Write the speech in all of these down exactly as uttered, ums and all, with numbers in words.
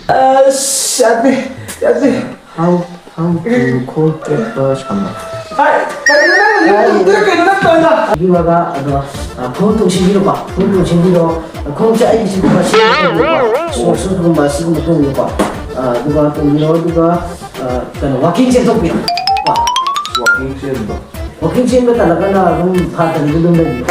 ꯑꯁ, ꯌꯥꯗꯦ, ꯌꯥꯗꯦ꯫ How, how do you call that verse? ꯍꯥꯏ, ꯀꯔꯤꯅꯣ ꯅꯪ ꯍꯧꯖꯤꯛ ꯇꯧꯗꯣꯏ ꯀꯩꯅꯣ ꯅꯪ ꯇꯧꯔꯤꯗꯣ? ꯌꯦꯡꯉꯒ ꯑꯗꯣ, ꯑ, ꯈꯣꯡ ꯇꯣꯡꯁꯤꯟꯕꯤꯔꯣꯀꯣ, ꯈꯣꯡ ꯇꯣꯡꯁꯤꯟꯕꯤꯔꯣ꯫ ꯈꯣꯡꯁꯦ ꯑꯩꯒꯤꯁꯤ ꯈꯔ ꯁꯤꯒꯨꯝꯕ ꯇꯣꯡꯕꯤꯔꯣꯀꯣ, ꯁꯣꯛꯁꯀꯨꯝꯕ ꯁꯤꯒꯨꯝꯕ ꯇꯣꯡꯕꯤꯔꯣꯀꯣ꯫ ꯑ, ꯑꯗꯨꯒ ꯇꯣꯡꯕꯤꯔꯣ, ꯑꯗꯨꯒ, ꯑ, ꯀꯩꯅꯣ, ꯋꯥꯀꯤꯡ ꯆꯦꯟꯊꯣꯛꯄꯤꯔꯣ ꯀꯣ꯫ ꯋꯥꯀꯤꯡ ꯆꯦꯟꯕ? ꯋꯥꯀꯤꯡ ꯆꯦꯟꯕ ꯇꯜꯂꯒꯅ ꯑꯗꯨꯝ ꯐꯥꯠꯇꯕꯤꯗ ꯑꯗꯨꯝ ꯂꯩꯕꯤꯔꯣ꯫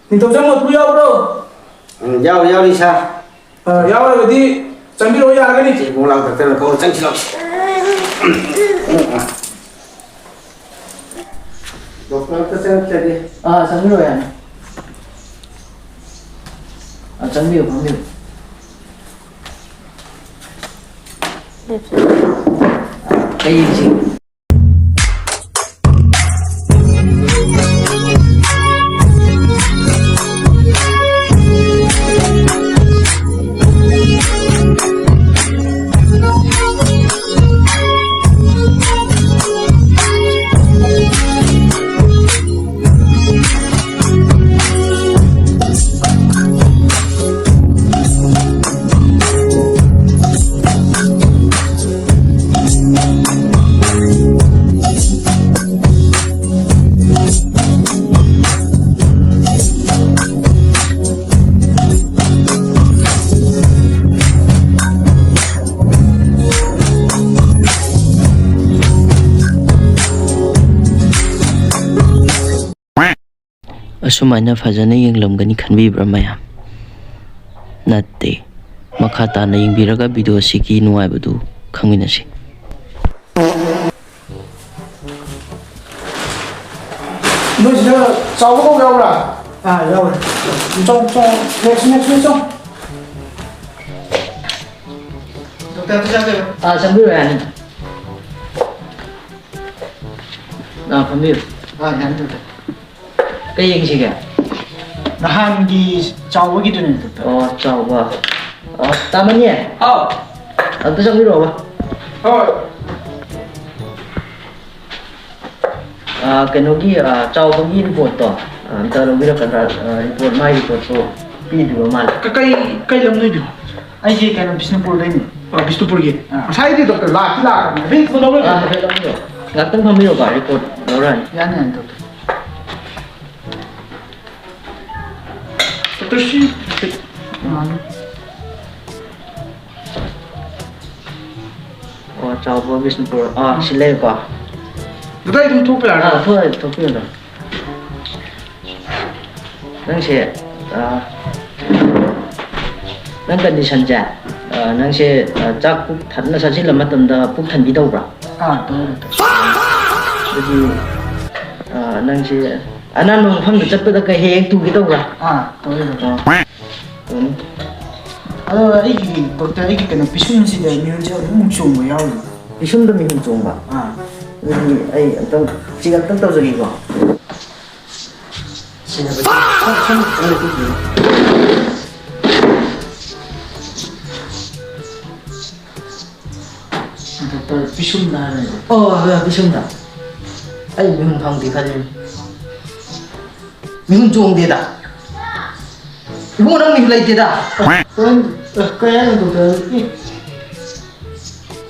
ꯅꯤꯡꯊꯧꯖꯝ ꯃꯄꯨ ꯌꯥꯎꯕ꯭ꯔꯣ? ꯎꯝ, ꯌꯥꯎꯔꯤ, ꯌꯥꯎꯔꯤ, ꯁꯥꯔ꯫ ꯑ, ꯌꯥꯎꯔꯒꯗꯤ ꯆꯪꯕꯤꯔꯛꯑꯣ, ꯌꯥꯔꯒꯅꯤ꯫ ꯆꯦ, ꯏꯕꯨꯡꯉꯣ ꯂꯥꯛꯇ ꯆꯪꯉꯛꯑꯣ, ꯆꯪꯁꯤꯜꯂꯛꯑꯣ꯫ ꯗꯣꯛꯇꯔ ꯑꯝꯇ ꯆꯪꯉꯛꯆꯒꯦ꯫ ꯑꯥ, ꯆꯪꯕꯤꯔꯛꯑꯣ, ꯌꯥꯅꯤ꯫ ꯑꯥ, ꯆꯪꯕꯤꯌꯨ, ꯐꯝꯕꯤꯌꯨ꯫ ꯀꯩ ꯌꯦꯡꯁꯤ? ꯑꯁꯨꯃꯥꯏꯅ ꯐꯖꯅ ꯌꯦꯡꯂꯝꯒꯅꯤ ꯈꯟꯕꯤꯕ꯭ꯔꯥ ꯃꯌꯥꯝ? ꯅꯠꯇꯦ꯫ ꯃꯈꯥ ꯇꯥꯅ ꯌꯦꯡꯕꯤꯔꯒ ꯚꯤꯗꯤꯑꯣ ꯑꯁꯤꯒꯤ ꯅꯨꯡꯉꯥꯏꯕꯗꯨ ꯈꯪꯃꯤꯟꯅꯁꯤ꯫ ꯅꯣꯏꯁꯤꯗ ꯆꯥꯎꯕ ꯀꯧꯕ ꯌꯥꯎꯕ꯭ꯔꯥ? ꯑꯥ, ꯌꯥꯎꯋꯦ꯫ ꯆꯣ, ꯆꯣ, next, next, next, ꯆꯣ꯫ ꯗꯣꯛꯇꯔ, ꯑꯝꯇ ꯆꯪꯕꯤꯌꯨ꯫ ꯑꯥ, ꯆꯪꯕꯤꯔꯣ, ꯌꯥꯅꯤ꯫ ꯑꯥ, ꯐꯝꯕꯤꯌꯨ꯫ ꯑꯥ, ꯌꯥꯅꯤ, ꯗꯣꯛꯇꯔ꯫ ꯀꯩ ꯌꯦꯡꯁꯤꯒꯦ? ꯅꯍꯥꯟꯒꯤ ꯆꯥꯎꯕꯒꯤꯗꯨꯅꯦ, ꯗꯣꯛꯇꯔ꯫ ꯑꯣ, ꯆꯥꯎꯕ꯫ ꯑꯣ, ꯇꯥꯃꯅꯤ? ꯍꯥꯎ꯫ ꯑꯝꯇ ꯆꯪꯕꯤꯔꯛꯑꯣꯕ꯫ ꯍꯣꯏ꯫ ꯑꯥ, ꯀꯩꯅꯣꯒꯤ, ꯑꯥ, ꯆꯥꯎꯕꯒꯤ ꯔꯤꯄꯣꯔꯠꯇꯣ, ꯑꯥ, ꯑꯝꯇ ꯂꯧꯕꯤꯔꯛꯀꯗ꯭ꯔꯥ? ꯑꯥ, ꯔꯤꯄꯣꯔꯠ, ꯃꯥꯒꯤ ꯔꯤꯄꯣꯔꯠꯇꯣ ꯄꯤꯗ꯭ꯔꯤꯕ ꯃꯥꯜꯂꯦ꯫ ꯀ-, ꯀꯩ, ꯀꯩ ꯂꯝꯗꯣꯏꯅꯣ? ꯑꯩꯁꯦ ꯀꯩꯅꯣ, ꯕꯤꯁꯅꯨꯄꯨꯔꯗꯩꯅꯦ꯫ ꯑꯣ, ꯕꯤꯁꯅꯨꯄꯨꯔꯒꯤ? ꯑꯥ꯫ ꯉꯁꯥꯏꯗꯤ ꯗꯣꯛꯇꯔ ꯂꯥꯛꯇꯤ ꯂꯥꯛꯈ꯭ꯔꯕꯅꯦ꯫ ꯑꯗꯨꯗꯤ ꯂꯧꯕꯤꯔꯣ꯫ ꯑꯥ, ꯍꯥꯏꯐꯦꯠ ꯂꯧꯕꯤꯔꯣ꯫ ꯉꯥꯛꯇꯪ ꯐꯝꯕꯤꯔꯣꯀꯣ, ꯔꯤꯄꯣꯔꯠ ꯂꯧꯔꯛꯑꯅꯤ꯫ ꯌꯥꯅꯤ, ꯌꯥꯅꯤ, ꯗꯣꯛꯇꯔ꯫ ꯗꯣꯛꯇꯔ, ꯁꯤ ꯍꯥꯏꯐꯦꯠ ꯌꯦꯡꯉꯣꯅꯦ꯫ ꯑꯣ, ꯆꯥꯎꯕ ꯕꯤꯁꯅꯨꯄꯨꯔ꯫ ꯑꯥ, ꯁꯤ ꯂꯩꯔꯦꯀꯣ꯫ ꯗꯣꯛꯇꯔ, ꯑꯩ ꯑꯗꯨꯝ ꯊꯣꯛꯄ ꯌꯥꯔꯗ꯭ꯔꯣ? ꯑꯥ, ꯊꯣꯛꯑꯦ, ꯊꯣꯛꯄꯤꯌꯨ, ꯗꯣꯛꯇꯔ꯫ ꯅꯪꯁꯦ, ꯑꯥ, ꯅꯪ ꯀꯟꯗꯤꯁꯟꯁꯦ, ꯑꯥ, ꯅꯪꯁꯦ, ꯑꯥ, ꯆꯥꯛ ꯄꯨꯛ ꯊꯟꯅ ꯆꯥꯁꯤꯜꯂ ꯃꯇꯝꯗ ꯄꯨꯛ ꯊꯟꯕꯤ ꯇꯧꯕ꯭ꯔꯥ? ꯑꯥ, ꯇꯧꯋꯦ, ꯗꯣꯛꯇꯔ꯫ ꯑꯗꯨꯗꯤ, ꯑꯥ, ꯅꯪꯁꯦ ꯑꯅꯥꯟꯕ ꯃꯐꯝꯗ ꯆꯠꯄꯗ ꯀꯩ ꯍꯦꯛ ꯍꯦꯛ ꯇꯨꯒꯦ ꯇꯧꯕ꯭ꯔꯥ? ꯑꯥ, ꯇꯧꯋꯦ, ꯗꯣꯛꯇꯔ꯫ ꯑꯣ꯫ ꯎꯝ꯫ ꯑꯗꯣ ꯑꯩꯒꯤ, ꯗꯣꯛꯇꯔ, ꯑꯩꯒꯤ ꯀꯩꯅꯣ, ꯄꯤꯁꯨꯝꯁꯤꯗ ꯃꯤꯍꯨꯟꯁꯦ ꯑꯃꯨꯛ ꯑꯃꯨꯛ ꯆꯣꯡꯕ ꯌꯥꯎꯔꯤꯕ? ꯄꯤꯁꯨꯝꯗ ꯃꯤꯍꯨꯟ ꯆꯣꯡꯕ? ꯑꯥ꯫ ꯑꯗꯨꯗꯤ ꯑꯩ ꯑꯝꯇꯪ ꯆꯦꯛ ꯑꯝꯇꯪ ꯇꯧꯖꯒꯦꯀꯣ꯫ ꯁꯤ ꯍꯥꯏꯕꯗꯤ ꯁꯝ, ꯁꯝ ꯈꯤꯇꯪ ꯂꯧꯊꯣꯛꯄꯤꯌꯨ꯫ ꯗꯣꯛꯇꯔ, ꯄꯤꯁꯨꯝꯗ ꯍꯥꯏꯕꯅꯦ꯫ ꯑꯣ, ꯑ, ꯄꯤꯁꯨꯝꯗ꯫ ꯑꯩ ꯃꯤꯍꯨꯟ ꯐꯪꯗꯦ ꯈꯜꯂꯤꯅꯦ꯫ ꯃꯤꯍꯨꯟ ꯆꯣꯡꯗꯦꯗ꯫ ꯏꯕꯨꯡꯉꯣ, ꯅꯪ ꯃꯤꯍꯨꯟ ꯂꯩꯇꯦꯗ꯫ ꯀꯩ, ꯀꯩ ꯍꯥꯏꯅꯣ, ꯗꯣꯛꯇꯔ? ꯑꯦ꯫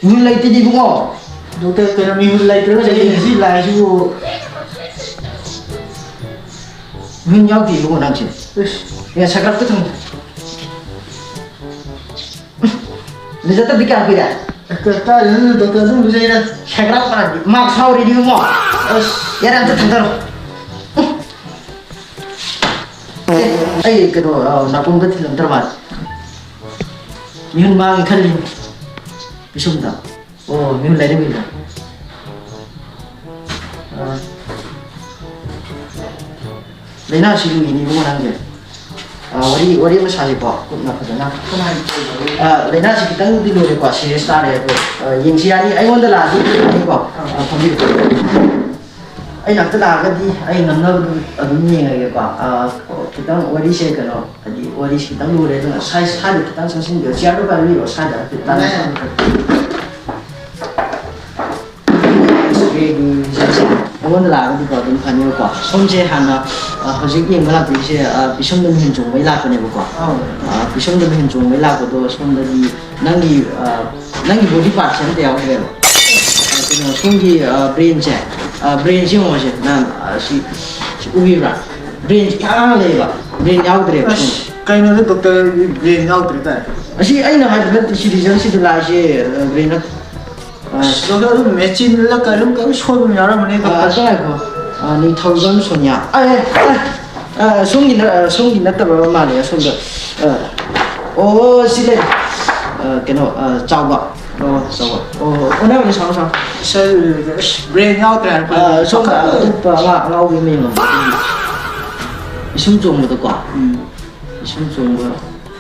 ꯃꯤꯍꯨꯟ ꯂꯩꯇꯦꯗꯤ ꯏꯕꯨꯡꯉꯣ꯫ ꯗꯣꯛꯇꯔ, ꯀꯩꯅꯣ, ꯃꯤꯍꯨꯟ ꯂꯩꯇ꯭ꯔꯒ ꯂꯩꯌꯦ ꯁꯤ ꯂꯥꯏꯁꯤꯕꯨ? ꯃꯤꯍꯨꯟ ꯌꯥꯎꯗꯦ ꯏꯕꯨꯡꯉꯣ ꯅꯪꯁꯦ꯫ ꯏꯁ꯫ ꯑꯦ, ꯁꯀ꯭ꯔꯕꯇ ꯊꯝꯃꯨ꯫ ꯂꯨꯖꯗꯕꯗꯤ ꯀꯌꯥꯝ ꯀꯨꯏꯔꯦ? ꯀ-, ꯀꯥꯏꯗꯩꯅꯣ, ꯗꯣꯛꯇꯔ, ꯑꯗꯨꯝ ꯂꯨꯖꯩꯗ꯫ ꯁꯦꯒ꯭ꯔꯥꯛ ꯄꯥꯔꯗꯤ ꯃꯥꯛ ꯁꯥꯎꯔꯤꯗꯤ ꯏꯕꯨꯡꯉꯣ꯫ ꯑꯁ꯫ ꯌꯥꯔꯦ, ꯑꯝꯇ ꯊꯥꯡꯗꯔꯣ꯫ ꯑꯦ, ꯑꯩ ꯀꯩꯅꯣ, ꯑ, ꯅꯥꯀꯣꯡꯗ ꯊꯤꯜꯂꯝꯗ꯭ꯔ ꯃꯥꯜꯂꯦ꯫ ꯃꯤꯍꯨꯟ ꯃꯥꯡꯉꯦ ꯈꯜꯂꯤ꯫ ꯄꯤꯁꯨꯝꯗ꯫ ꯑꯣ, ꯃꯤꯍꯨꯟ ꯂꯩꯔꯝꯃꯤꯗ꯫ ꯑ, ꯂꯥꯏꯅꯥꯁꯤ ꯂꯨꯏꯅꯦ ꯏꯕꯨꯡꯉꯣ ꯅꯪꯁꯦ꯫ ꯑ, ꯋꯥꯔꯤ, ꯋꯥꯔꯤ ꯑꯃ ꯁꯥꯁꯤꯀꯣ, ꯀꯨꯞꯅ ꯐꯖꯅ꯫ ꯑ, ꯂꯥꯏꯅꯥꯁꯤ ꯈꯤꯇꯪꯗꯤ ꯂꯨꯔꯦꯀꯣ, serious ꯇꯥꯔꯦ ꯑꯗꯣ, ꯑ, ꯌꯦꯡꯁꯤ ꯌꯥꯅꯤ, ꯑꯩꯉꯣꯟꯗ ꯂꯥꯛꯑꯗꯤ ꯌꯦꯡꯉꯤꯀꯣ꯫ ꯑ, ꯐꯝꯕꯤꯌꯨ꯫ ꯑꯩ ꯅꯥꯛꯇ ꯂꯥꯛꯑꯒꯗꯤ ꯑꯩ ꯉꯝꯅꯕꯗꯨ ꯑꯗꯨꯝ ꯌꯦꯡꯉꯒꯦꯀꯣ꯫ ꯑ, ꯈꯤꯇꯪ ꯋꯥꯔꯤꯁꯦ ꯀꯩꯅꯣ, ꯍꯥꯏꯗꯤ ꯋꯥꯔꯤꯁꯦ ꯈꯤꯇꯪ ꯂꯨꯔꯦ, ꯑꯗꯨꯅ ꯁꯥꯏ-, ꯁ꯭ꯋꯥꯏꯗ ꯈꯤꯇꯪ ꯆꯪꯁꯤꯟꯕꯤꯌꯣ, chairꯗꯣ ꯄꯥꯏꯕꯤꯔꯣ, ꯁ꯭ꯋꯥꯏꯗ ꯍꯥꯏꯐꯦꯠ ꯇꯥꯟꯅꯁꯤ꯫ ꯑꯩꯉꯣꯟꯗ ꯂꯥꯛꯑꯒꯗꯤꯀꯣ ꯑꯗꯨꯝ ꯐꯅꯤꯕꯀꯣ꯫ ꯁꯣꯝꯁꯦ ꯍꯥꯟꯅ, ꯑ, ꯍꯧꯖꯤꯛ ꯌꯦꯡꯕ ꯂꯥꯛꯄꯤꯔꯤꯁꯦ, ꯑ, ꯄꯤꯁꯨꯝꯗ ꯃꯤꯍꯨꯟ ꯆꯣꯡꯕꯩ ꯂꯥꯛꯄꯅꯦꯕꯀꯣ꯫ ꯑꯧ꯫ ꯑ, ꯄꯤꯁꯨꯝꯗ ꯃꯤꯍꯨꯟ ꯆꯣꯡꯕꯩ ꯂꯥꯛꯄꯗꯣ ꯁꯣꯝꯗꯗꯤ ꯅꯪꯒꯤ, ꯑ, ꯅꯪꯒꯤ body partꯁꯦ ꯑꯝꯇ ꯌꯥꯎꯗ꯭ꯔꯦꯕ꯫ ꯑ, ꯀꯩꯅꯣ, ꯁꯣꯝꯒꯤ, ꯑ, brainꯁꯦ, ꯑ, brainꯁꯦ ꯌꯦꯡꯉꯣꯁꯦ, ꯅꯪ, ꯑ, ꯁꯤ, ꯁꯤ ꯎꯕꯤꯕ꯭ꯔꯥ? Brainꯁꯦ ꯏꯍꯥꯡ ꯍꯥꯡ ꯂꯩꯌꯦꯕ, brain ꯌꯥꯎꯗ꯭ꯔꯦꯕ꯫ ꯑꯁ, ꯀꯩꯅꯣꯗ doctor brain ꯌꯥꯎꯗ꯭ꯔꯦ ꯇꯥꯏ꯫ ꯑꯁꯤ ꯑꯩꯅ ꯍꯥꯏꯕ ꯅꯠꯇꯦ, ꯁꯤ resultꯁꯤꯗ ꯂꯥꯛꯏꯁꯦ, ꯑ, brain ꯅꯠꯇꯦ꯫ ꯑ, ꯑꯁ, doctor, ꯑꯗꯨꯝ machineꯂ ꯀꯩꯅꯣꯝ ꯀꯩꯅꯣꯝ ꯁꯣꯏꯕ ꯑꯃ ꯌꯥꯎꯔꯝꯃꯅꯤ, ꯑ, doctor꯫ ꯑꯗꯨ ꯉꯥꯏꯈꯣ꯫ ꯑ, ꯅꯤꯡꯊꯧꯖꯝ ꯁꯣꯅꯤꯌꯥ꯫ ꯑ, ꯑꯦ, ꯑꯦ, ꯑ, ꯁꯣꯝꯒꯤ ꯅ-, ꯑ, ꯁꯣꯝꯒꯤ ꯅꯠꯇꯕ ꯃꯥꯜꯂꯦ, ꯑꯁꯣꯝꯗ꯫ ꯑ, ꯑꯣ, ꯁꯤ ꯂꯩ꯫ ꯑ, ꯀꯩꯅꯣ, ꯑ, ꯆꯥꯎꯕ꯫ ꯑꯣ, ꯆꯥꯎꯕ꯫ ꯑꯣ, ꯑꯣꯟꯅꯕꯅꯤ, ꯁꯥꯎ, ꯁꯥꯎ꯫ Sir, ꯑꯁ, brain ꯌꯥꯎꯗ꯭ꯔꯦ ꯍꯥꯏꯔꯛꯄ꯫ ꯑ, ꯁꯣꯝꯗ ꯑꯇꯣꯞꯄ ꯑꯉꯥꯡ ꯑꯉꯥꯎꯕꯤ ꯑꯃ ꯌꯦꯡꯉꯝꯕ ꯑꯗꯨꯒꯤ꯫ ꯏꯁꯨꯝ ꯆꯣꯡꯕꯗꯀꯣ꯫ ꯎꯝ꯫ ꯏꯁꯨꯝ ꯆꯣꯡꯕ꯫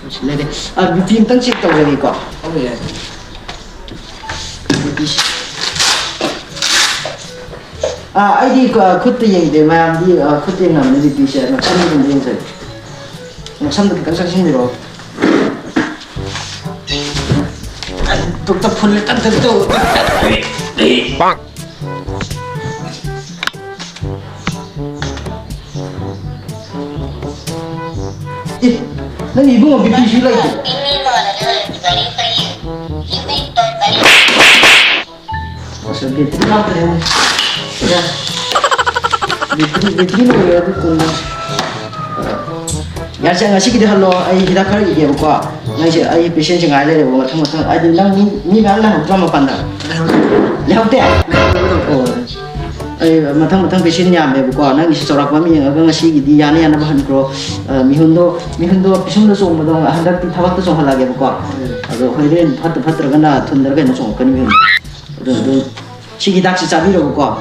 ꯁꯤ ꯂꯩꯔꯦ꯫ ꯑ, BP ꯑꯝꯇꯪ check ꯇꯧꯖꯒꯦꯀꯣ꯫ ꯑꯧ, ꯌꯥꯏ꯫ BP꯫ ꯑ, ꯑꯩꯗꯤ, ꯑ, ꯈꯨꯠꯇ ꯌꯦꯡꯗꯦ, ꯃꯌꯥꯝꯗꯤ, ꯑ, ꯈꯨꯠꯇ ꯌꯦꯡꯅꯕꯅꯦ BPꯁꯦ꯫ ꯃꯁꯝꯗ ꯑꯗꯨꯝ ꯌꯦꯡꯖꯒꯦ꯫ ꯃꯁꯝꯗ ꯈꯤꯇꯪ ꯆꯪꯁꯤꯟꯕꯤꯔꯛꯑꯣ꯫ ꯑ, doctor, full ꯇꯛ ꯇꯛ ꯇꯧ꯫ ꯑꯦ, ꯅꯪ ꯏꯕꯨꯡꯉꯣ BPꯁꯨ ꯂꯩꯇꯦ꯫ ꯑꯁ, battery ꯌꯥꯎꯗ꯭ꯔꯦꯅꯦ꯫ ꯌꯥ꯫ Battery, battery ꯂꯣꯏꯔꯦ ꯑꯗꯨ ꯀꯣꯟꯅ꯫ ꯌꯥꯔꯦꯁꯦ, ꯉꯁꯤꯒꯤꯗꯤ ꯍꯜꯂꯣ, ꯑꯩ ꯍꯤꯗꯥꯛ ꯈꯔ ꯏꯒꯦꯕꯀꯣ꯫ ꯅꯪꯁꯦ ꯑꯩ patientꯁꯦ ꯉꯥꯏ ꯂꯩꯔꯦꯕ, ꯃꯊꯪ ꯃꯊꯪ꯫ ꯍꯥꯏꯗꯤ ꯅꯪ ꯃꯤ, ꯃꯤ ꯃꯌꯥꯝ ꯂꯩꯍꯧꯗ꯭ꯔꯣ ꯃꯄꯥꯟꯗ? ꯂꯩꯍꯧꯗꯦ꯫ ꯂꯩꯍꯧꯗꯦ? ꯂꯩꯍꯧꯗꯦ꯫ ꯑꯣ꯫ ꯑꯩ ꯃꯊꯪ ꯃꯊꯪ ꯄꯦꯁꯦꯟ ꯌꯥꯝꯃꯦꯕꯀꯣ, ꯅꯪꯒꯤꯁꯤ ꯆꯥꯎꯔꯥꯛꯄ ꯑꯃ ꯌꯦꯡꯉꯒ ꯉꯁꯤꯒꯤꯗꯤ ꯌꯥꯅ ꯌꯥꯅꯕ ꯍꯟꯈ꯭ꯔꯣ꯫ ꯑ, ꯃꯤꯍꯨꯟꯗꯣ, ꯃꯤꯍꯨꯟꯗꯣ ꯄꯤꯁꯨꯝꯗ ꯆꯣꯡꯕꯗꯣ ꯍꯟꯗꯛꯇꯤ ꯊꯕꯛꯇ ꯆꯣꯡꯍꯜꯂꯛꯑꯒꯦꯕꯀꯣ꯫ ꯑꯗꯣ ꯍꯣꯔꯦꯟ ꯐꯠꯇ ꯐꯠꯇ꯭ꯔꯒꯅ ꯊꯨꯟꯗꯔ ꯀꯩꯅꯣ ꯆꯣꯡꯉꯛꯀꯅꯤ ꯃꯤꯍꯨꯟ꯫ ꯑꯗꯣ ꯑꯗꯨꯝ ꯁꯤꯒꯤ ꯍꯤꯗꯥꯛꯁꯤ ꯆꯥꯕꯤꯔꯣꯕꯀꯣ꯫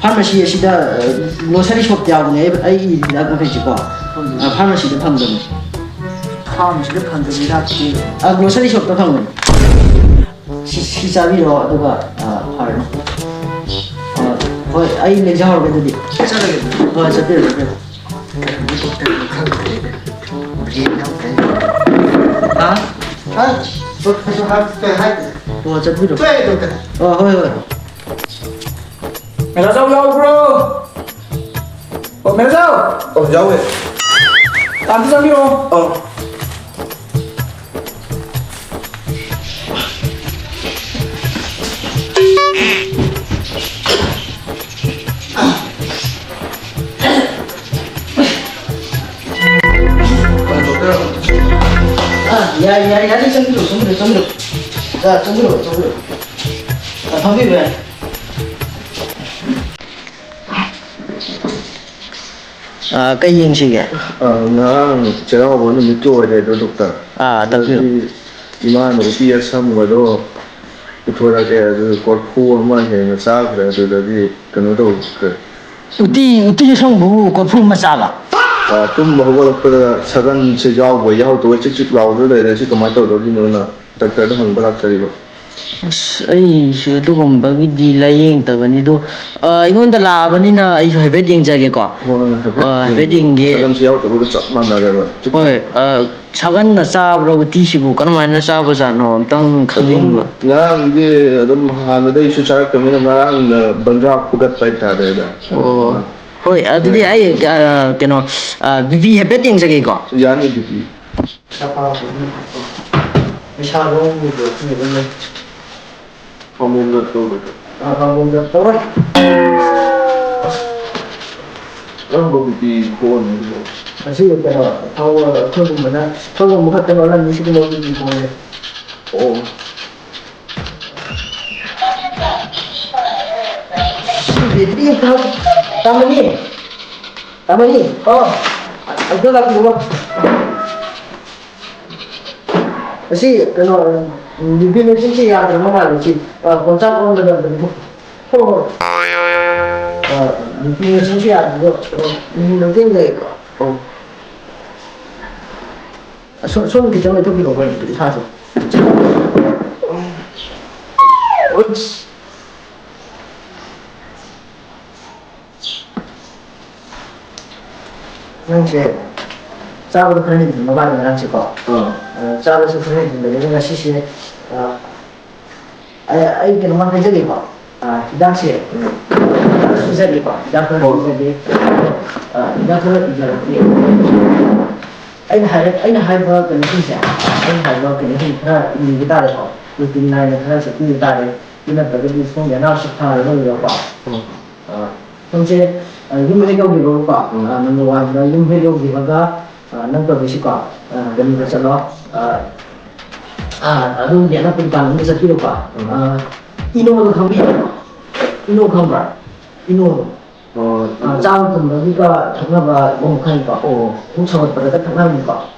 ꯐꯥꯔꯃꯥꯁꯤ ꯑꯁꯤꯗ, ꯑ, ꯒ꯭ꯂꯣꯁꯔꯤ ꯁꯣꯞꯇ ꯌꯥꯎꯕꯅꯦ ꯑꯩ, ꯑꯩ ꯏꯔꯤꯕ ꯍꯤꯗꯥꯛ ꯃꯈꯩꯁꯤꯀꯣ꯫ ꯑ, ꯐꯥꯔꯃꯥꯁꯤꯗ ꯐꯪꯕꯅꯦ꯫ ꯐꯥꯔꯃꯥꯁꯤꯗ ꯐꯪꯗꯕ ꯍꯤꯗꯥꯛꯇꯤ? ꯑ, ꯒ꯭ꯂꯣꯁꯔꯤ ꯁꯣꯞꯇ ꯐꯪꯕꯅꯦ꯫ ꯁꯤ, ꯁꯤ ꯆꯥꯕꯤꯔꯣ, ꯑꯗꯨꯒ, ꯑ, ꯐꯔꯅꯤ꯫ ꯑ, ꯍꯣꯏ, ꯑꯩ ꯂꯦꯡꯖꯍꯧꯔꯒꯦ ꯑꯗꯨꯗꯤ꯫ ꯆꯠꯂꯒꯦ꯫ ꯍꯣꯏ, ꯆꯠꯄꯤꯔꯣ, ꯆꯠꯄꯤꯔꯣ꯫ ꯀꯩꯅꯣ ꯗꯣꯛꯇꯔꯗꯣ ꯈꯪꯗ꯭ꯔꯦꯅꯦ꯫ ꯕ꯭ꯔꯦꯟ ꯌꯥꯎꯗ꯭ꯔꯦ꯫ ꯍꯥ? ꯍꯥ? ꯗꯣꯛꯇꯔꯁꯨ ꯍꯥꯏ-, ꯀꯩ ꯍꯥꯏꯗ꯭ꯔꯦ꯫ ꯑꯣ, ꯆꯠꯄꯤꯔꯣ꯫ ꯊꯣꯛꯑꯦ, ꯗꯣꯛꯇꯔ꯫ ꯑꯣ, ꯍꯣꯏ, ꯍꯣꯏ꯫ ꯃꯦꯅꯦꯖꯔ ꯌꯥꯎꯕ꯭ꯔꯣ? ꯑꯣ, ꯃꯦꯅꯦꯖꯔ! ꯑꯣ, ꯌꯥꯎꯋꯦ꯫ ꯑꯝꯇ ꯆꯪꯕꯤꯔꯛꯑꯣ꯫ ꯑꯣ꯫ ꯑ, ꯌꯥꯏ, ꯌꯥꯏ, ꯌꯥꯅꯤ, ꯆꯪꯕꯤꯔꯣ, ꯆꯪꯕꯤꯔꯣ, ꯆꯪꯕꯤꯔꯣ꯫ ꯑ, ꯆꯪꯕꯤꯔꯣ, ꯆꯪꯕꯤꯔꯣ꯫ ꯑ, ꯐꯝꯕꯤꯕ ꯌꯥꯏ꯫ ꯑ, ꯀꯩ ꯌꯦꯡꯁꯤꯒꯦ? ꯑ, ꯉꯔꯥꯡ ꯆꯩꯔꯥꯎꯕ ꯅꯨꯃꯤꯠꯀꯤ ꯑꯣꯏꯔꯦ ꯑꯗꯣ, ꯗꯣꯛꯇꯔ꯫ ꯑꯥ, ꯇꯥꯛꯄꯤꯌꯨ꯫ ꯑꯗꯨꯗꯤ ꯏꯃꯥꯅ ꯎꯇꯤ ꯑꯁꯪꯕꯗꯣ ꯄꯨꯊꯣꯔꯛꯑꯦ, ꯑꯗꯨ ꯀꯣꯔꯐꯨ ꯑꯃ ꯍꯦꯟꯅ ꯆꯥꯈ꯭ꯔꯦ, ꯑꯗꯨꯗꯒꯤ ꯀꯩꯅꯣ ꯇꯧꯈ꯭ꯔꯦ꯫ ꯎꯇꯤ, ꯎꯇꯤ ꯑꯁꯪꯕꯕꯨ ꯀꯣꯔꯐꯨ ꯑꯃ ꯆꯥꯕ? ꯑ, ꯇꯨꯝꯕ ꯍꯧꯒꯠꯂꯛꯄꯗ ꯁꯒꯟꯁꯦ ꯌꯥꯎꯕꯣꯏ ꯌꯥꯎꯗꯕꯣꯏ ꯆꯤꯛ ꯆꯤꯛ ꯂꯥꯎꯗꯅ ꯂꯩꯔꯦ, ꯁꯤ ꯀꯃꯥꯏꯅ ꯇꯧꯗꯣꯔꯤꯅꯣꯅ ꯗꯥꯛꯇꯔꯗ ꯍꯪꯕ ꯂꯥꯛꯆꯔꯤꯕ꯫ ꯑꯁ, ꯑꯩꯁꯨ ꯑꯗꯨꯒꯨꯝꯕꯒꯤꯗꯤ ꯂꯥꯏꯌꯦꯡꯗꯕꯅꯤ, ꯑꯗꯣ, ꯑ, ꯑꯩꯉꯣꯟꯗ ꯂꯥꯛꯑꯕꯅꯤꯅ ꯑꯩꯁꯨ ꯍꯥꯏꯐꯦꯠ ꯌꯦꯡꯖꯒꯦꯀꯣ꯫ ꯍꯣꯏ, ꯍꯣꯏ, ꯍꯥꯏꯐꯦꯠ ꯑ, ꯍꯥꯏꯐꯦꯠ ꯌꯦꯡꯒꯦ꯫ ꯌꯦꯡꯒꯦ꯫ ꯁꯒꯟꯁꯨ ꯌꯥꯎꯗꯕꯒ ꯆꯞ ꯃꯥꯟꯅꯔꯦꯕ꯫ ꯍꯣꯏ, ꯑ, ꯁꯒꯟꯅ ꯆꯥꯕ꯭ꯔꯣ ꯎꯇꯤꯁꯤꯕꯨ? ꯀꯔꯝꯍꯥꯏꯅ ꯆꯥꯕꯖꯥꯠꯅꯣ? ꯑꯝꯇꯪ ꯑꯗꯨꯝ ꯈꯪꯅꯤꯡꯕ꯫ ꯉꯔꯥꯡꯗꯤ ꯑꯗꯨꯝ ꯍꯥꯟꯅꯗꯩꯁꯨ ꯆꯥꯔꯛꯇꯕꯅꯤꯅ ꯉꯔꯥꯡꯅ ꯕꯟꯖꯥ ꯐꯨꯒꯠꯄ ꯍꯥꯏꯇꯥꯔꯦꯗ꯫ ꯑꯣ꯫ ꯍꯣꯏ, ꯑꯗꯨꯗꯤ ꯍꯣꯏ꯫ ꯑꯩ, ꯑ, ꯀꯩꯅꯣ, ꯑ, ꯕꯤ ꯄꯤ ꯍꯥꯏꯐꯦꯠ ꯌꯦꯡꯖꯒꯦꯀꯣ꯫ ꯌꯥꯅꯤ, ꯕꯤ ꯄꯤ꯫ ꯄꯩꯁꯥꯗꯣ ꯎꯕ꯭ꯔꯣ? ꯑꯗꯨꯝ ꯂꯩ꯫ ꯄꯥꯝꯕꯣꯝꯗ ꯇꯧꯔꯣꯏꯗ꯭ꯔꯣ? ꯑ, ꯄꯥꯝꯕꯣꯝꯗ ꯇꯧꯔꯣꯏ꯫ ꯀꯔꯝꯕ ꯕꯤ ꯄꯤ ꯄꯣꯛꯑꯅꯤ ꯑꯗꯨꯕꯨ? ꯑꯁꯤ ꯀꯩꯅꯣ, ꯊꯥꯎ, ꯑꯩꯈꯣꯏꯒꯨꯝꯕꯅ, ꯊꯥꯎꯒꯨꯝꯕ ꯈꯛꯇ ꯂꯣꯜꯂꯝꯅꯤ, ꯁꯤꯒꯨꯝꯕ ꯕꯤ ꯄꯤ ꯄꯣꯛꯑꯦ꯫ ꯑꯣ꯫ ꯕꯦꯇ꯭ꯔꯤ ꯑꯝꯇ ꯍꯥꯞ-, ꯇꯥꯃꯣꯅꯤ꯫ ꯇꯥꯃꯣꯅꯤ꯫ ꯑꯣ꯫ ꯑꯝꯇ ꯂꯥꯛꯄꯤꯌꯨ꯫ ꯑꯁꯤ ꯀꯩꯅꯣ, ꯎꯝ, ꯅꯨꯄꯤ ꯃꯆꯤꯟꯁꯤ ꯌꯥꯗ꯭ꯔꯕ ꯃꯥꯜꯂꯦ ꯁꯤ꯫ ꯑ, ꯀꯣꯟꯆꯥꯛ ꯑꯣꯟꯒꯗꯕꯅꯤ꯫ ꯍꯣꯏ, ꯍꯣꯏ꯫ ꯑ, ꯅꯨꯄꯤ ꯃꯆꯤꯟꯁꯤ ꯌꯥꯗ꯭ꯔꯕ, ꯑ, ꯅꯨꯄꯤ ꯃꯆꯤꯟ ꯂꯩꯀꯣ꯫ ꯑꯣ꯫ ꯑꯁꯣꯝ, ꯁꯣꯝ ꯈꯤꯇꯪ ꯂꯩꯊꯣꯛꯄꯤꯔꯛꯑꯣ, ꯑꯩꯈꯣꯏ ꯏꯁꯥꯁꯦ꯫ ꯎꯏꯁ꯫ ꯅꯪꯁꯦ ꯆꯥꯕꯗ ꯈꯔ ꯍꯦꯟꯖꯤꯟꯕ ꯃꯥꯜꯂꯦ ꯉꯔꯥꯡꯁꯦꯀꯣ꯫ ꯑꯥ꯫ ꯑ, ꯆꯥꯕꯁꯨ ꯈꯔ ꯍꯦꯟꯖꯤꯟꯕꯅꯤꯅ ꯉꯁꯤꯁꯦ, ꯑ, ꯑꯩ, ꯑꯩ ꯀꯩꯅꯣꯝꯃ ꯍꯥꯏꯖꯒꯦꯀꯣ꯫ ꯑ, ꯍꯤꯗꯥꯛꯁꯦ ꯎꯝ꯫ ꯁꯤꯖꯒꯦꯀꯣ꯫ ꯍꯤꯗꯥꯛ ꯈꯔ ꯍꯣꯏ꯫ ꯁꯤꯖꯒꯦ꯫ ꯑ, ꯍꯤꯗꯥꯛ ꯈꯔ ꯏꯖꯔꯛꯀꯦ꯫ ꯑꯩꯅ ꯍꯥꯏꯔ-, ꯑꯩꯅ ꯍꯥꯏꯕ ꯀꯩꯅꯣꯁꯤꯡꯁꯦ, ꯑꯩꯅ ꯍꯥꯏꯕ ꯀꯩꯅꯣꯁꯤꯡ ꯈꯔ ꯏꯕ ꯇꯥꯔꯦꯀꯣ꯫ ꯔꯨꯇꯤꯟ ꯅꯥꯏꯅ ꯈꯔ ꯆꯠꯄꯤꯕ ꯇꯥꯔꯦ꯫ ꯑꯗꯨ ꯅꯠꯇ꯭ꯔꯒꯗꯤ ꯁꯣꯝꯒꯤ ꯑꯅꯥꯕꯁꯤ ꯐꯔꯔꯣꯏꯕꯀꯣ꯫ ꯎꯝ꯫ ꯑ, ꯁꯣꯝꯁꯦ, ꯑ, ꯌꯨꯝ ꯍꯦꯛ ꯌꯧꯕꯤꯔꯣꯀꯣ꯫ ꯎꯝ꯫ ꯑ, ꯅꯝꯕꯔ ꯋꯥꯟꯗ ꯌꯨꯝ ꯍꯦꯛ ꯌꯧꯕꯤꯔꯒ, ꯑ, ꯅꯪ ꯇꯧꯗꯣꯏꯁꯤꯀꯣ꯫ ꯑ, ꯀꯩꯅꯣꯗ ꯆꯠꯂꯣ꯫ ꯑ, ꯑ, ꯑꯗꯣꯝꯒꯤ ꯑꯅꯛꯄ ꯗꯨꯀꯥꯟ ꯑꯃꯗ ꯆꯠꯄꯤꯔꯣꯀꯣ꯫ ꯎꯝ꯫ ꯑ, ꯏꯅꯣꯗꯣ ꯈꯪꯕꯤꯕ꯭ꯔꯣ? ꯏꯅꯣ ꯈꯪꯕ꯭ꯔꯥ? ꯏꯅꯣꯗꯣ꯫ ꯑꯣ, ꯑ, ꯆꯥꯕ ꯇꯨꯝꯕꯒꯤꯒ ꯊꯛꯅꯕ ꯄꯣꯠ ꯃꯈꯩꯀꯣ꯫ ꯑꯣ꯫ ꯄꯨꯛ ꯁꯧꯒꯠꯄꯗꯒ ꯊꯛꯅꯕꯅꯤꯀꯣ꯫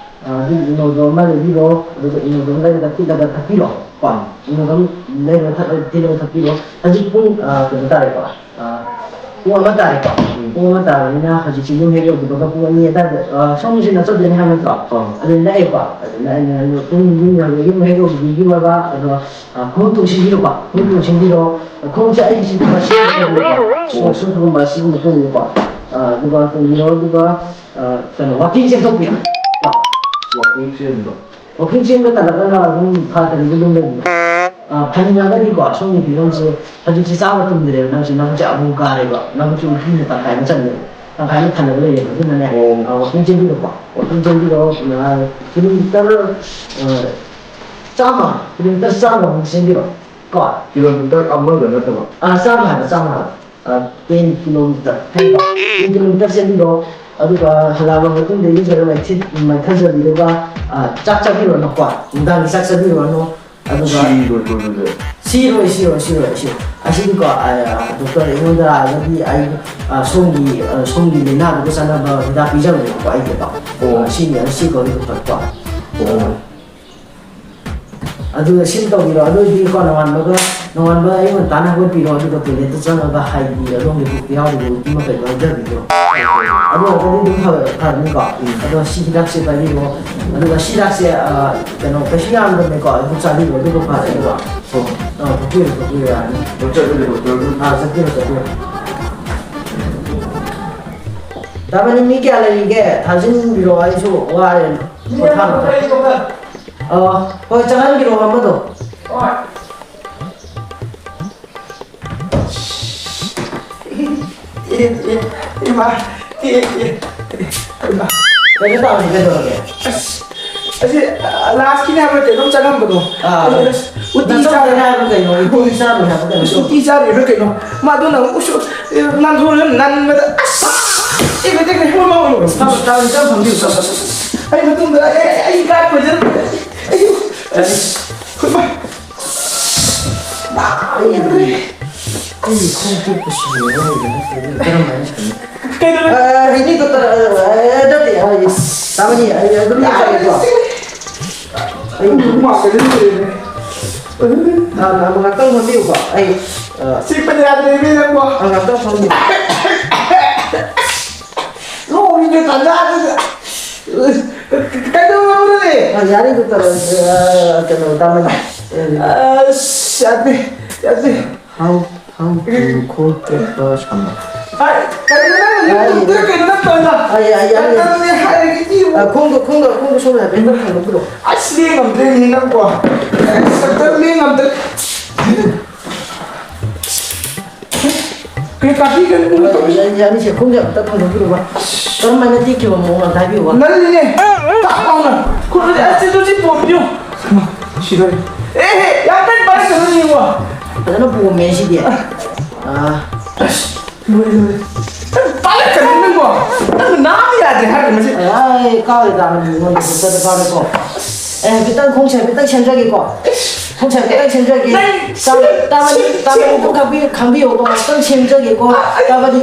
ꯑ, ꯑꯗꯨꯒꯤ ꯏꯅꯣꯗꯣ ꯑꯃ ꯂꯩꯕꯤꯔꯣ, ꯑꯗꯨꯒ ꯏꯅꯣꯗꯣ ꯑꯃ ꯂꯩꯔꯒ ꯊꯤꯠꯂꯒ ꯊꯛꯄꯤꯔꯣ꯫ ꯀꯣ꯫ ꯎꯝ꯫ ꯏꯅꯣꯗꯣ ꯑꯃ ꯂꯩꯔꯒ ꯊꯛ-, ꯊꯤꯠꯂꯒ ꯊꯛꯄꯤꯔꯣ꯫ ꯍꯧꯖꯤꯛ ꯄꯨꯡ, ꯑ, ꯀꯩꯅꯣ ꯇꯥꯔꯦꯀꯣ꯫ ꯑ, ꯄꯨꯡ ꯑꯃ ꯇꯥꯔꯦꯀꯣ꯫ ꯎꯝ꯫ ꯄꯨꯡ ꯑꯃ ꯇꯥꯔꯕꯅꯤꯅ ꯍꯧꯖꯤꯛꯁꯦ ꯌꯨꯝ ꯍꯦꯛ ꯌꯧꯕꯗ ꯄꯨꯡ ꯑꯅꯤ ꯑꯗꯥꯏꯗ, ꯑ, ꯁꯣꯝꯁꯤ ꯅꯛꯆꯗꯣꯏꯅꯦ ꯍꯥꯏꯕ ꯅꯠꯇ꯭ꯔꯣ? ꯑꯥ꯫ ꯑꯗꯨ ꯅꯛꯑꯦꯀꯣ꯫ ꯑꯗꯨꯅ ꯑꯩꯅ ꯌꯨꯝ, ꯌꯨꯝ ꯌꯧ-, ꯌꯨꯝ ꯍꯦꯛ ꯌꯧꯕꯤꯔꯒ, ꯑꯗꯣ, ꯑ, ꯈꯣꯡꯎꯞ ꯇꯣꯡꯁꯤꯟꯕꯤꯔꯣꯀꯣ꯫ ꯈꯣꯡꯎꯞ ꯇꯣꯡꯁꯤꯟꯕꯤꯔꯣ꯫ ꯈꯣꯡꯎꯞꯁꯦ ꯑꯩꯒꯤꯁꯤ ꯁꯤꯒꯨꯝꯕ ꯁꯤꯖꯤꯟꯅꯕꯤꯔꯣꯀꯣ꯫ ꯁꯣꯛꯁ ꯀꯨꯝꯕ ꯁꯤꯒꯨꯝꯕ ꯇꯣꯡꯕꯤꯌꯨꯀꯣ꯫ ꯑ, ꯑꯗꯨꯒ ꯇꯣꯡꯕꯤꯔꯣ, ꯑꯗꯨꯒ, ꯑ, ꯀꯩꯅꯣ, ꯋꯥꯀꯤꯡ ꯆꯦꯟꯊꯣꯛꯄꯤꯔꯣ꯫ ꯋꯥꯀꯤꯡ ꯆꯦꯟꯕ꯫ ꯋꯥꯀꯤꯡ ꯆꯦꯟꯕ ꯇꯜꯂꯒꯅ ꯑꯗꯨꯝ ꯊꯥ ꯈꯨꯗꯤꯡꯒꯤ ꯑꯗꯨꯝ ꯂꯩꯕꯤꯌꯨ꯫ ꯑ, ꯐꯅꯤꯡꯉꯒꯗꯤꯀꯣ, ꯁꯣꯝꯒꯤ ꯐꯤꯕꯝꯁꯦ ꯍꯧꯖꯤꯛꯁꯦ ꯆꯥꯕ ꯇꯨꯝꯗ꯭ꯔꯦꯕ ꯅꯪꯁꯦ, ꯅꯪꯁꯦ ꯑꯃꯨꯛ ꯀꯥꯔꯦꯕ, ꯅꯪꯁꯨ ꯅꯨꯄꯤꯅ ꯇꯪꯈꯥꯏ ꯑꯃ ꯆꯟꯗꯦꯕ, ꯇꯪꯈꯥꯏ ꯑꯃ ꯊꯜꯂꯒ ꯂꯩꯌꯦꯕ, ꯑꯗꯨꯅꯅꯦ, ꯑꯣ꯫ ꯑ, ꯋꯥꯀꯤꯡ ꯆꯦꯟꯕꯤꯔꯣꯀꯣ, ꯋꯥꯀꯤꯡ ꯆꯦꯟꯕꯤꯔꯣ, ꯑ, ꯀꯤꯂꯣꯃꯤꯇꯔ, ꯑ, ꯆꯥꯝꯃ, ꯀꯤꯂꯣꯃꯤꯇꯔ ꯆꯥꯝꯃꯃꯨꯛ ꯆꯦꯟꯕꯤꯔꯣ, ꯀꯣ꯫ ꯀꯤꯂꯣꯃꯤꯇꯔ ꯑꯃꯗ ꯅꯠꯇꯕ? ꯑ, ꯆꯥꯝꯃ ꯍꯥꯏꯕ, ꯆꯥꯝꯃ ꯍꯥꯏꯕ꯫ ꯑ, ꯇꯦꯟ ꯀꯤꯂꯣꯃꯤꯇꯔ, ꯇꯦꯟ ꯀꯤꯂꯣꯃꯤꯇꯔ ꯆꯦꯟꯕꯤꯔꯣ, ꯑꯗꯨꯒ ꯍꯜꯂꯛꯑꯕ ꯃꯇꯨꯡꯗ ꯏꯔꯨꯖꯔ ꯃꯥꯏꯊꯤ-, ꯃꯥꯏꯊꯖꯕꯤꯔꯒ, ꯑ, ꯆꯥꯛ ꯆꯥꯕꯤꯔꯨꯔꯅꯨꯀꯣ, ꯅꯨꯡꯗꯥꯡꯒꯤ ꯆꯥꯛ ꯆꯥꯕꯤꯔꯨꯔꯅꯨ꯫ ꯑꯗꯨꯒ ꯁꯤꯔꯣꯏꯗ꯭ꯔꯣ ꯑꯗꯨꯗꯤ? ꯁꯤꯔꯣꯏ, ꯁꯤꯔꯣꯏ, ꯁꯤꯔꯣꯏ, ꯁꯤꯔꯣꯏ꯫ ꯑꯁꯤꯗꯤꯀꯣ, ꯑ, ꯗꯣꯛꯇꯔ ꯑꯩꯉꯣꯟꯗ ꯂꯥꯛꯑꯒꯗꯤ ꯑꯩ, ꯑ, ꯁꯣꯝꯒꯤ, ꯑ, ꯁꯣꯝꯒꯤ ꯂꯥꯏꯅꯥꯗꯨꯒ ꯆꯥꯟꯅꯕ ꯍꯤꯗꯥꯛ ꯄꯤꯖꯕꯅꯦꯕꯀꯣ ꯑꯩꯒꯤꯀꯣ꯫ ꯑꯣ꯫ ꯑ, ꯁꯤꯅꯤ, ꯑ, ꯁꯤ ꯀꯧꯏ ꯗꯣꯛꯇꯔ ꯀꯣ꯫ ꯑꯣ꯫ ꯑꯗꯨꯒ ꯁꯤ ꯇꯧꯕꯤꯔꯣ꯫ ꯑꯗꯨ ꯑꯣꯏꯗꯤꯀꯣ, ꯅꯣꯡꯉꯥꯟꯕꯒ, ꯅꯣꯡꯉꯥꯟꯕ ꯑꯌꯨꯛ ꯉꯟꯇꯥꯅ ꯍꯧꯒꯠꯄꯤꯔꯣ꯫ ꯑꯗꯨꯒ ꯇꯣꯏꯂꯦꯠꯇ ꯆꯪꯉꯒ ꯍꯥꯏꯗꯤ ꯑꯗꯣꯝꯒꯤ ꯄꯨꯛꯇ ꯌꯥꯎꯔꯤꯕ ꯎꯇꯤ ꯃꯈꯩꯗꯣ ꯍꯩꯊꯕꯤꯔꯣ꯫ ꯑꯗꯨ ꯑꯣꯏꯔꯒꯗꯤ ꯑꯗꯨꯝ ꯐꯕ-, ꯐꯔꯅꯤꯀꯣ꯫ ꯎꯝ꯫ ꯑꯗꯣ ꯁꯤ ꯍꯤꯗꯥꯛꯁꯦ ꯄꯥꯏꯕꯤꯔꯣ꯫ ꯑꯗꯨꯒ ꯁꯤ ꯍꯤꯗꯥꯛꯁꯦ, ꯑ, ꯀꯩꯅꯣ, ꯀꯩꯁꯨ ꯌꯥꯝꯗꯕꯅꯦꯀꯣ꯫ ꯑꯗꯨ ꯆꯥꯕꯤꯔꯣ꯫ ꯑꯗꯨꯒ ꯐꯔꯅꯤꯀꯣ꯫ ꯍꯣꯏ꯫ ꯑ, ꯊꯛꯄꯤꯔꯣ, ꯊꯛꯄꯤꯔꯣ, ꯌꯥꯔꯅꯤ꯫ ꯍꯣꯏ, ꯆꯠꯂꯒꯦ, ꯗꯣꯛꯇꯔ꯫ ꯑ, ꯆꯠꯄꯤꯔꯣ, ꯆꯠꯄꯤꯔꯣ꯫ ꯗꯥ ꯃꯅꯤ, ꯃꯤ ꯀꯌꯥ ꯂꯩꯔꯤꯒꯦ? ꯊꯥꯖꯤꯟꯕꯤꯔꯣ, ꯑꯩꯁꯨ ꯋꯥꯔꯦ꯫ ꯃꯤ ꯑꯃ ꯄꯣꯊꯥꯅꯕ꯫ ꯂꯩꯔꯤꯕ? ꯑ, ꯍꯣꯏ, ꯆꯪꯍꯟꯕꯤꯔꯣ ꯑꯃꯗꯣ꯫ ꯍꯣꯏ꯫ ꯑꯦ, ꯑꯦ, ꯏꯃꯥ, ꯑꯦ, ꯑꯦ, ꯏꯃꯥ꯫ ꯀꯩꯅꯣ ꯇꯧꯔꯗꯤ ꯀꯩꯗꯧꯔꯒꯦ? ꯑꯁ, ꯑꯁꯤ, ꯑ, ꯂꯥꯁꯀꯤꯅꯦ ꯍꯥꯏꯕ꯭ꯔꯥ ꯀꯩꯅꯣꯝ ꯆꯪꯉꯝꯕꯗꯣ꯫ ꯑꯥ꯫ ꯑꯗꯨ ꯑꯁ, ꯎꯇꯤ ꯅꯆꯧ ꯆꯥꯔꯦ꯫ ꯀꯩꯅꯣ ꯍꯥꯏꯕ꯭ꯔꯥ ꯀꯩꯅꯣ? ꯎꯇꯤ ꯆꯥꯔꯨꯏ ꯍꯥꯏꯕ꯭ꯔꯥ ꯀꯩꯅꯣ? ꯎꯇꯤ ꯆꯥꯔꯨꯏ ꯍꯥꯏꯕ꯭ꯔꯥ ꯀꯩꯅꯣ? ꯃꯥꯗꯣ ꯅꯪ ꯎꯁꯨ-, ꯑꯦ, ꯅꯪ ꯊꯣꯛꯂꯛꯑꯒ ꯅꯟꯕꯗ ꯑꯁ! ꯑꯦ, ꯃꯩꯇꯩ ꯃꯩꯇꯩ ꯃꯃꯥ ꯑꯣꯏꯔꯣ꯫ ꯇꯥꯎ-, ꯇꯥꯎ-, ꯏꯆꯝ ꯐꯝꯕꯤꯌꯨ꯫ ꯑꯁ, ꯑꯁ, ꯑꯁ, ꯑꯁ꯫ ꯑꯩ ꯃꯇꯨꯡꯗ ꯑꯩ, ꯑꯩ, ꯑꯩ ꯀꯥꯏ ꯀꯣꯏꯖꯔꯨꯒꯦ? ꯑꯩ, ꯑꯁ꯫ ꯅꯥꯔꯦ꯫ ꯑꯩꯒꯤ ꯈꯣꯡ ꯇꯦꯛꯄꯁꯤ ꯌꯦꯡꯉꯣ, ꯌꯦꯡꯉꯣ, ꯀꯔꯝ ꯍꯥꯏꯅ ꯁꯥꯟꯅꯩ? ꯀꯩꯅꯣ? ꯑ, ꯍꯤꯗꯤ ꯗꯣꯛꯇꯔ, ꯑ, ꯑ, ꯅꯠꯇꯦ, ꯑ, ꯇꯥꯃꯅꯤ, ꯑꯩ ꯑꯗꯨꯝ ꯌꯦꯡꯖꯒꯦꯀꯣ꯫ ꯑꯩ ꯃꯥ ꯀꯩꯅꯣ ꯂꯩꯔꯦꯅꯦ꯫ ꯑ, ꯑ, ꯉꯥꯛꯇꯪ ꯐꯝꯕꯤꯌꯨꯀꯣ꯫ ꯑꯩ, ꯑ, ꯆꯤꯛꯄꯗꯤ ꯌꯥꯗ꯭ꯔꯦ, ꯏꯕꯦꯝꯃ꯫ ꯑ, ꯉꯥꯛꯇꯪ ꯐꯝꯕꯤꯌꯨ꯫ ꯂꯣꯡꯉꯤꯗ ꯇꯥꯟꯖꯥꯗꯨꯗ꯫ ꯀꯩꯗꯧꯔꯕꯅꯣꯅꯦ? ꯑ, ꯌꯥꯔꯦ, ꯗꯣꯛꯇꯔ, ꯑ, ꯀꯩꯅꯣ, ꯇꯥꯃꯅꯤ꯫ ꯑꯁ, ꯌꯥꯗꯦ, ꯌꯥꯗꯦ꯫ How, how to call the first number? ꯍꯥꯏ, ꯀꯔꯤꯅꯣ ꯅꯪ ꯍꯧꯖꯤꯛ ꯍꯥꯏ꯫ ꯇꯨꯝꯗ꯭ꯔ ꯀꯩꯅꯣ ꯅꯪ ꯇꯧꯔꯤꯗꯣ? ꯍꯥꯏ, ꯍꯥꯏ, ꯌꯥꯔꯦ, ꯌꯥꯔꯦ꯫ ꯅꯪꯅꯦ ꯍꯥꯏꯔꯒꯦ, ꯏꯕꯨ꯫ ꯑ, ꯈꯣꯡꯗꯣ, ꯈꯣꯡꯗꯣ, ꯈꯣꯡꯗꯣ ꯁꯣꯝꯗ ꯍꯥꯏꯐꯦꯠ ꯊꯥꯡꯗꯣꯛꯄꯤꯔꯣ꯫ ꯑꯁ, ꯂꯦꯡ ꯉꯝꯗ꯭ꯔꯦꯅꯦ ꯅꯪꯕꯣ꯫ ꯑꯁ, ꯗꯣꯛꯇꯔ, ꯂꯦꯡ ꯉꯝꯗ꯭ꯔꯦ꯫ ꯀꯩ ꯀꯥꯊꯤ ꯀꯩꯅꯣ ꯅꯪ ꯇꯧꯔꯤꯁꯦ? ꯌꯥꯅꯤ, ꯌꯥꯅꯤꯁꯦ, ꯈꯣꯡꯁꯦ ꯑꯝꯇ ꯊꯥꯡꯗꯣꯛꯄꯤꯔꯣꯕ꯫ ꯀꯔꯝ ꯍꯥꯏꯅ ꯇꯦꯛꯈꯤꯕ ꯃꯑꯣꯡ ꯑꯝꯇ ꯍꯥꯏꯕꯤꯌꯨꯕ꯫ ꯅꯜꯂꯤꯅꯦ꯫ ꯇꯥꯛ ꯂꯥꯎꯅ꯫ ꯈꯨꯔꯨꯁꯦ, ꯑꯁ, ꯁꯤꯗꯣꯔꯦ꯫ ꯑꯦ, ꯍꯦ, ꯌꯥꯝ ꯀꯟꯅ ꯄꯥꯏꯔꯛꯀꯅꯨ, ꯌꯦꯡꯉꯣ꯫ ꯐꯖꯅ ꯄꯣꯝꯃꯦ ꯁꯤꯗꯤ꯫ ꯑꯥ꯫ ꯑꯁ, ꯂꯣꯏꯔꯦ, ꯂꯣꯏꯔꯦ꯫ ꯅꯪ ꯄꯥꯏꯔꯛꯀꯅꯨ, ꯅꯪꯕꯣ꯫ ꯅꯪ ꯅꯥꯕ ꯌꯥꯗ꯭ꯔꯦ ꯍꯥꯏꯔꯒ ꯃꯁꯤ꯫ ꯑꯥꯏ, ꯀꯥꯎꯔꯦ, ꯇꯥꯕꯅꯤ, ꯅꯉꯣꯟꯗ ꯗꯣꯛꯇꯔꯗ ꯀꯥꯎꯔꯦꯀꯣ꯫ ꯑꯦ, ꯈꯤꯇꯪ ꯈꯣꯡꯁꯦ ꯍꯥꯏꯐꯦꯠꯇꯪ ꯁꯦꯝꯖꯒꯦꯀꯣ꯫ ꯏꯁ꯫ ꯁꯝꯁꯦ ꯑꯝꯇꯪ ꯁꯦꯝꯖꯒꯦ꯫ ꯇꯥ- ꯇꯥꯃꯅꯤ, ꯇꯥꯃꯅꯤ ꯑꯝꯇꯪ ꯈꯪꯕꯤ- ꯈꯪꯕꯤꯌꯣꯀꯣ, ꯉꯥꯛꯇꯪ ꯁꯦꯝꯖꯒꯦꯀꯣ꯫ ꯇꯥꯃꯅꯤ꯫